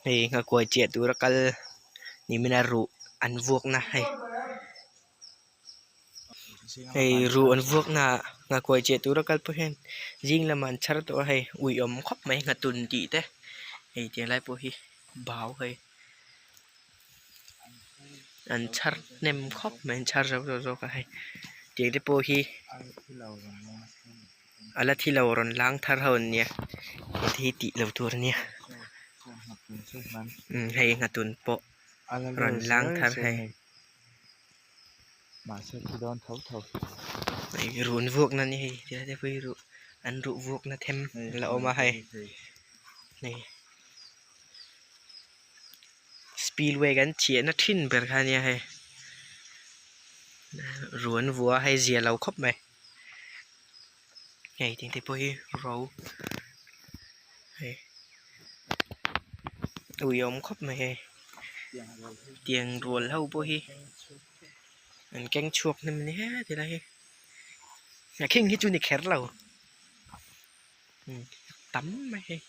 Hei nghakuai chiah tura kal nimin a ruh an vuak na hei hei ruh an vuak na ah nghakuai chiah tura kal pawh hian zing lamah an chhar tawh a hei uiawm khawp mai nghatun tih te hei tiang lai pawh hi bau hei an chhar hnem khawp mai an chhar zo tawh zawk a hei tiang te pawh hi. A la thi lo rawn lang thar ho an nia heti hi tih loh tur a nia umm hei nghatun pawh rawn lang thar hei hei run vuak na ni hei tilai te pawh hi ruh an ruh vuak na them la awm a hei hei spillway kan chhiah na thin ber kha a nia hei ruh an vuah a hei zia lo khawp mai. Hei tih te pawh hi ro hei ui a awm khawp mai hei tiang rual ho pawh hi an keng chhuak hnem a ni he ti lai hi a khing hi chu ni kher lo tam mai hei.